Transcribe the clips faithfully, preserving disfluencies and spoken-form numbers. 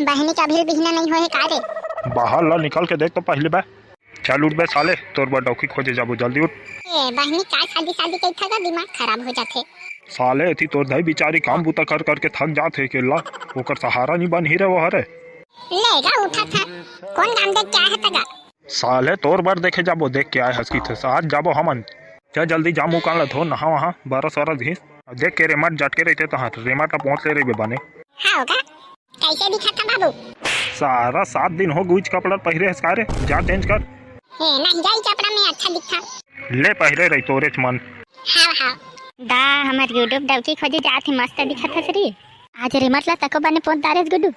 बहिनी के अभी बिहना नहीं होए हे का रे? बाहर ला निकल के देख तो पहली बे। चल उठ बे साले, तोर बर डौकी खोजे जाबो, जल्दी उठ। ए बहिनी, का शादी शादी कहिथा गा, दिमाग खराब हो जाथे। साले एती तोर दाई बिचारी काम बूता कर करके थक जात हे, अकेला ओकर सहारा नहीं बनही रे वो हरे। ले गा उठा था, कौन काम देख के आए हे तगा? साले तोर बर देखे जाबो, देख के आए हस किथे, आज जाबो हमन। चल जल्दी जा, मुंह कान ला धो, नहा वहा, बरस वरस घिस। देख के रेमट जटके रहिथे तहार, रेमट ला पोंछ ले रहिबे बने। हाँ होगा, कैसे दिखत हा बाबू? सारा सात दिन हो गुइच कपड़ा पहिरे हस का रे, जा चेंज कर। ए, नहीं जाई कपड़ा में अच्छा दिखा। ले पहिरे रही तोरेच मन। हाँ हाँ। दा, हमर गुड्डू डौकी खोजे जात हे, मस्त दिखत हस रे। आज रेमट ला तको बने पोत डारेस गुड्डू।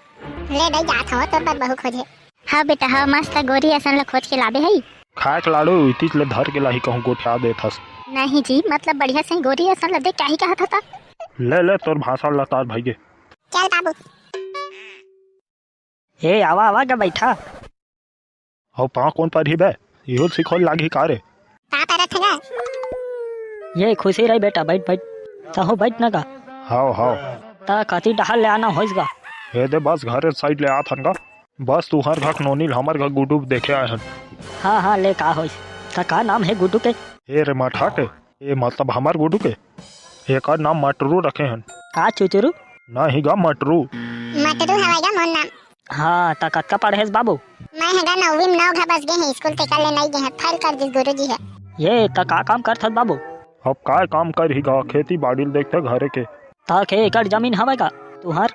ले दाई जात हो, तोर बर बहू खोजे। हाँ बेटा, हाँ मस्त गोरी असन ला खोज के लाबे हई। खाए के लाड़ू इतिच ले धर के लाही कहूँ गोठिया देत हस। नहीं जी, मतलब बढ़िया सही गोरी असन ला देख के आही कहत हता। ले ले तोर भाषा ला तार भइगे। चल बाबू। ए आवा आवा गा बैठा। अउ पाँव कोन परही बे? इहू ल सिखोल लागही का रे? का परत हे गा? ये खुशी रही बेटा, बैठ बैठ। तहू बैठ ना गा। हाव हाव। त कति डहर ले आना होइस गा? ए दे बस घरे साइड ले आत हन गा। बस तुहर घर नोनी ल हमर घर गुड्डू देखे आए हन। हाँ हाँ, ले का होइस? त का नाम हे गुड्डू के? ए रे मठा के, ए मतलब हमर गुड्डू के। एकर नाम मटरू रखे हन। का चुचरू? नहीं गा मटरू। मटरू हवय गा मोर नाम। हाँ, त कतका पढ़े हस बाबू? मैं ह गा नौवीं में नौ घा बस गे हे स्कूल, तेकर ले नई गे हे, फेल कर दिस गुरुजी ह। ये त का काम करथस बाबू? अब काय काम करही गा, खेती बाड़ी ल देखथे घरे के। त के एकड़ जमीन हवय गा तुहर?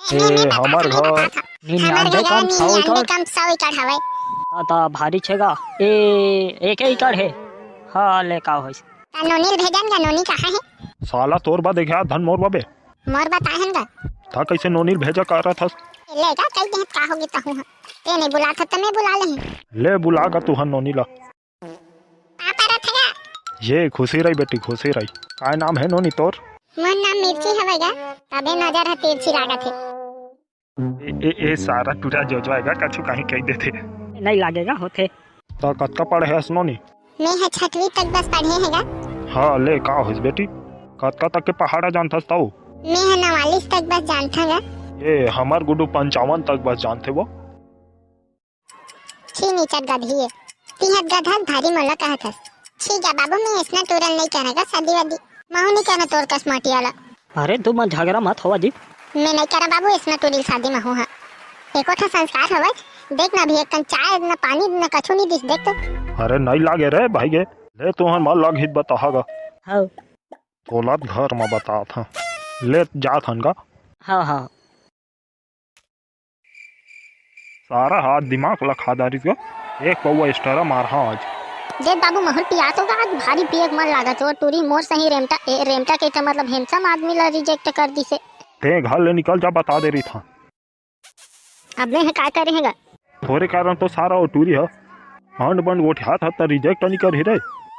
ए, हमर घर निन्यानवे कम सौ एकड़। कम सौ एकड़ हवय। त, त भारी छे गा। ए, एक एकड़ हे। हाँ, ले का होइस? त नोनी ल भेजन गा, नोनी कहाँ हे? साला तोर बा देखे धन मोर बा बे। मोर बा ताहन गा। त कैसे नोनी ल भेजा करत हस? ले गा, कई देहत का होगे तहूँ ह। ते नहीं बुलात ह त मैं बुला लेही। ले बुला गा तुहर नोनी ला। का परत हे गा? ये खुशी रही बेटी, खुशी रही। काय नाम हे नोनी तोर? मोर नाम मिर्ची हवय गा, तभे नजर ह तिरछी लागत हे। ए, ए, ए सारा टूरा जोजवा हे गा, कछु कहीं कही देथे। नहीं लागेगा, होथे। त कतका पढ़े हस नोनी? मैं ह छठवीं तक बस पढ़े हे गा। हाँ, ले का होइस बेटी? कतका तक के पहाड़ा जानथस तऊ? मैं ह नवालिस तक बस जानथा गा। ए, हमर गुड्डू पंचावन तक बस जानथे वो। छी नीचट गधी ए। तिहत गधा भारी मोला कहत हस। छी गा बाबू, मैं अइसना टूरा ल नइ करंव गा शादी वादी। महू नइ करंव तोर कस माटी वाला। अरे तुमन झगड़ा मत होवा जी। मैं नइ करंव बाबू अइसना टूरी ल शादी महू हा। एको ठा संस्कार हवय। देख ना अभी एक कन चाय, ना पानी, ना कछु नइ दिस, देख तो। अरे नइ लागे रे भाई गे। ले तुहन मा लग हित बताहा गा। हाँ। तोला घर मा बतात हा। ले जात हन गा। हाँ, हाँ। सारा हाथ दिमाग ला खा डारिस गा। एक पौवा extra मारहा आज। देख बाबू, महू ल पियात होगा आज, भारी पिए के मन लागत हे। टूरी मोर सही रेमटा, ए, रेमटा के त मतलब handsome आदमी ला reject कर दिसे। ते घर ले निकल जा, बता दे रही था। अब मैं ह का करे हे गा? तोरे कारण तो सारा वो टूरी ह अंड बंड गोठियात ह त reject नइ करही रे।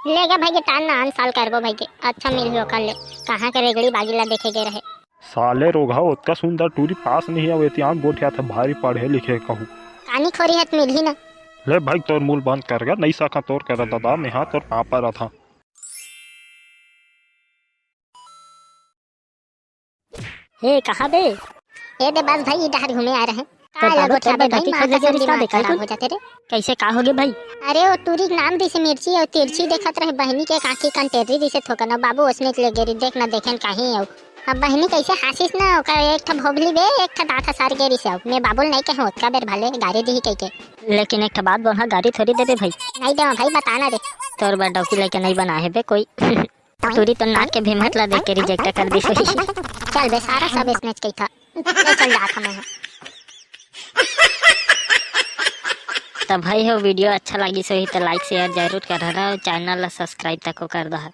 ले गा भाई के तान ना, अन साल करबो भाई के, अच्छा मिलही ओकर ले, कहाँ के रेगड़ी बागी ला देखे गे रहे। साले रोगहा, ओतका सुंदर टूरी पास नहीं आवे, एती आंख गोठियात ह, भारी पढ़े लिखे कहू। कानी खोरी हत मिलही ना। ले भाई, तोर मुल बंद कर गा, नहीं सका तोर करा दादा, मेहा तोर पापा रथा। हे, कहाँ बे? ए दे बस भाई, ई डहर घूमे आ रहे। का तो ला बाबू, गोठियाबे तोर भाई, डौकी माँ खोजे कसम जरिस का दिमाग देखा खराब तू? हो जाथे रे। कैसे का होगे भाई? अरे, वो टूरी के नाम दिसे मिर्ची अउ तिरछी देखत रहे, बहिनी के काकी कंटेरी दिसे थोकन, अउ बाबू ओसने के ले गेरी, देख ना देखेन काहीं अउ। अब बहिनी कैसे हासिस ना, ओकर एक ठा भोभली बे, एक ठा दांत ह सर गेरी से। अब मैं बाबू ल नहीं कहूँ, ओतका बेर भले गारी दिही कहिके। लेकिन एक ठा बात बोलहा, गारी थोड़ी देबे भाई। नहीं देवा भाई, बता ना दे। तोर बर डौकी लेके नहीं बना हे बे कोई। टूरी तो नाक के भेमत ला देख के reject कर दिस होही। चल बे, सारा सब इसने कही था। ले चल जात हमें। त भाई हो, video अच्छा लागिस होही त like share जरूर कर रहा, channel ला subscribe तको कर दहा।